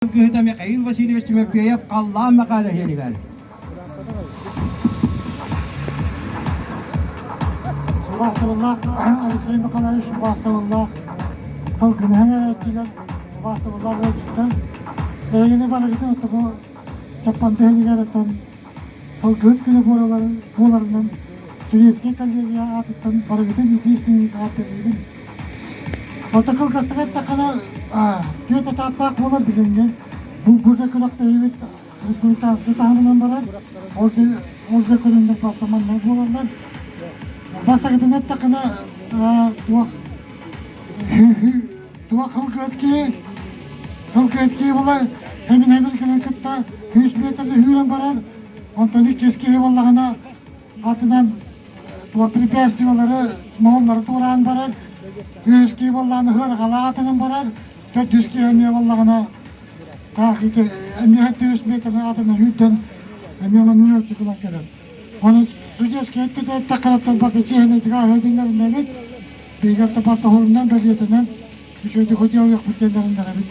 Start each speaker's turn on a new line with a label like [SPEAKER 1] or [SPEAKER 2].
[SPEAKER 1] Кыһыта Михаил Васильевич Тимофеев халлаан Мэхээлэ иһинигэр.
[SPEAKER 2] Убаастабыллаах Алексей Николаевич, убаастабыллаах Тылгыныһан эрээччилэр, убаастабыллаах ыалдьыттар, эһигини барыгытын оттоку Чаппанды иһинигэр оттон Тылгыһыт күнэ буоларынан Судейскай коллегия аатыттан барыгытын итии истиҥник ааттыыбын. Оттон кылгастык эттэххинэ, түөрт этаптаах буолар билиҥҥи. Бу бу же күрэхтэһиибит республиканскай таһымынан барар. Ол же ол же көрүҥнэр просто манна буолаллар. Бастакытын эттэххинэ, туох туох хылгыат киһи хылгыат киһи була хэмин хэмин кэлэн кытта 100 метрны үүрэн барар. Онтон иккис киһи буоллаҕына атынан туох препятствиелары моһоллору туораан барар, үһүс киһи буоллаҕына ыарҕалаах атынан барар, төрдүс киһи эмиэ буоллаҕына таах ити эмиэ 3 метрин атынан үүрдэн эмиэ манна чукулан кэлэр. Оны судейскай эттэххэ барда чиэһинэйдик ааһыдыннарынабыт, биһиги барта хорунан бэлиэтэнэн үчүгэйдик хотиалыахпыт диэннэриннэрэбит.